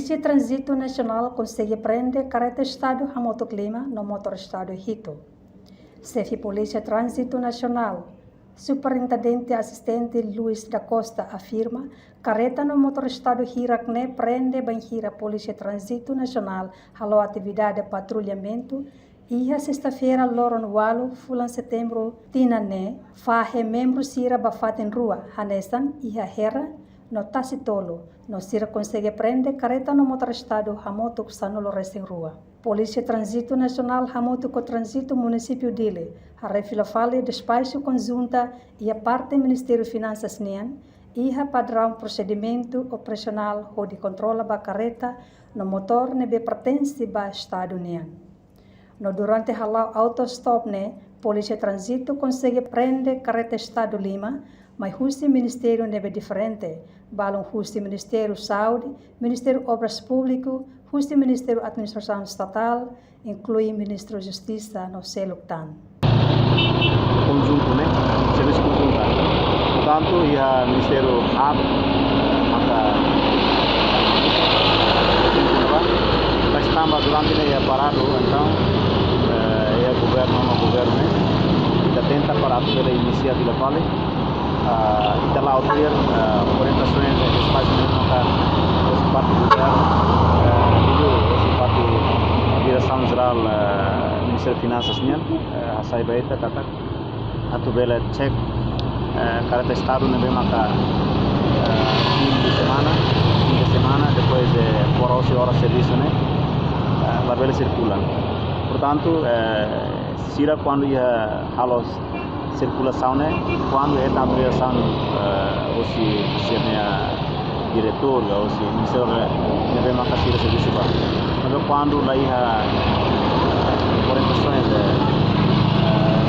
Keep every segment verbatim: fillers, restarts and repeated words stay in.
Polísia Tránzitu Nasionál konsege prende kareta Estadu hamutuk lima no motór Estadu hitu. Xefe Polísia Tránzitu Nasionál, Superintendente Asistente Luis da Costa afirma, kareta no motór Estadu hirak ne'e prende bainhira Polísia Tránzitu Nasionál halo atividade patrullamentu iha sesta-feira loron ualu fulan Setembru tinan ne'e, fahe membru sira ba fatin rua, hanesan iha Hera no Tasitolu, no sira konsege prende kareta no motór Estadu hamutuk sanulu-resin-rua. Polísia Tránzitu Nasionál hamutuk ho Tránzitu Munisípiu Dili haree fila fali despaxu konjunta iha parte Ministériu Finansas nian, iha padraun prosedimentu operasionál hodi kontrola ba kareta no motór ne'ebé pertense ba Estadu nian. No durante hala'o autostop ne'e, Polísia Tránzitu konsege prende kareta Estadu lima, mai husi ministériu ne'ebé diferente, balun husi Ministériu Saúde, Ministériu Obras Públiku, husi Ministériu Administrasaun Estatál, inklui Ministériu Justisa no seluk tan. Konjuntu, ne'e? Servisu konjuntu. Portantu, iha Ministériu hub, maka, mas tanba durante ne'e iha paradu, entaun, eh, iha governu, no governu, ne'e, ita tenta para atu bele inisia fila fali, ah, ita la ouvir, ah, orientasoens de despaxu ne'e maka husi parte governu, eh, liuliu husi parte Diresaun Jerál, eh, Ministériu Finansas nian, eh, hasai ba ita katak atu bele cek, eh, kareta Estadu ne'ebé maka, eh, fim de semana, fim de semana, depois de por hosi oras servisu ne'e, eh, labele sirkula. Portantu, eh, sira kuandu iha halo sirkulasaun ne'e, kuandu hetan autorizasaun, eh, husi sira-nia diretór, ka husi ministériu ne'ebé maka sira servisu ba. Mas kuandu la iha, eh, orientasoens, eh, eh,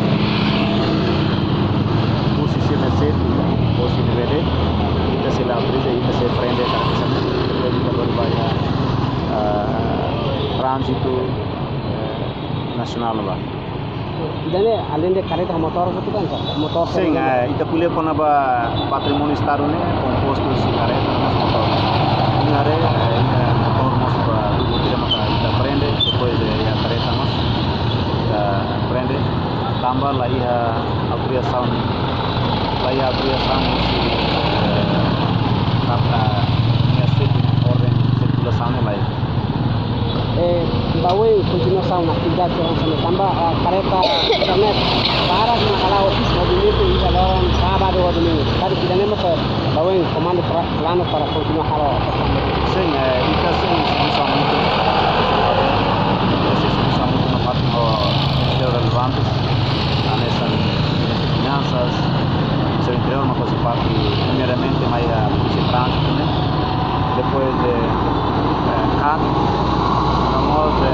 husi sira-nia xefe, husi ne'ebé de'it, ita sei la autoriza, ita sei prende, ka ita sei, ita ba iha, eh, Tránzitu, eh, Nasionál ba. Ida-ne'e, além de kareta, motór hotu kan, motór. Sin, eh, ita ko'alia kona-ba patrimóniu Estadu ne'e kompostu husi kareta no motór. Iha haree, eh, iha motór mós ba dugu tira maka ita prende, depois, eh, iha kareta mós ita prende. Tanba la iha autorizasaun, la iha autorizasaun husi, eh, kata, iha sirkul-, orden sirkulasaun ne'e la iha. Eh, ba oin kontinuasaun atividade hanesan ne'e tanba, eh, kareta internet para na hala'o movimentu iha loron sábadu ho domingu. Karik ida-ne'e mós, eh, ba oin komandu pra-, planu para kontinua halo. Sin, eh, ita sei servisu hamutuk, ita sei servisu hamutuk no parte ho ministériu relevantes, hanesan Ministériu Finansas, Ministériu Interiór, maka husi parte, primariamente, mai, eh, Polísia Tránzitu, ne'e? Depois de, eh, kat, no mós, eh,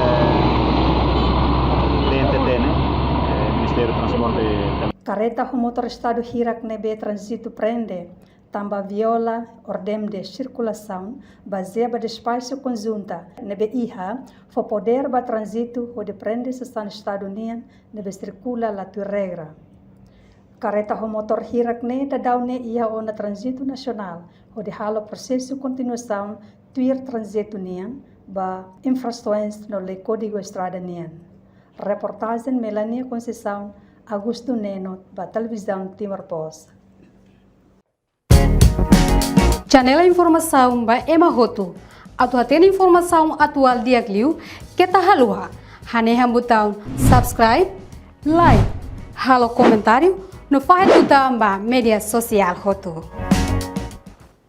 B N T T, ne'e? Eh, Ministériu Transporte. Kareta ho motór Estadu hirak ne'ebé Tránzitu prende tanba viola orden de sirkulasaun, bazeia ba despaxu konjunta ne'ebé iha, fó podér ba Tránzitu hodi prende sasán Estadu nian ne'ebé sirkula la tuir regra. Kareta ho motór hirak ne'e daudaun ne'e iha ona Tránzitu Nasionál, hodi halo prosesu kontinuasaun tuir Tránzitu nian ba infrasoens no lei Kódigu Estrada nian. Reportajen Melania Conceição, Augusto Neno, ba Televizaun Timor Post. Channel informasaun ba ema hotu. Atu hatene informasaun atuál di'ak liu, keta haluha hanehan butaun subscribe, like, halo komentáriu, no fahe tutan ba média sosiál hotu.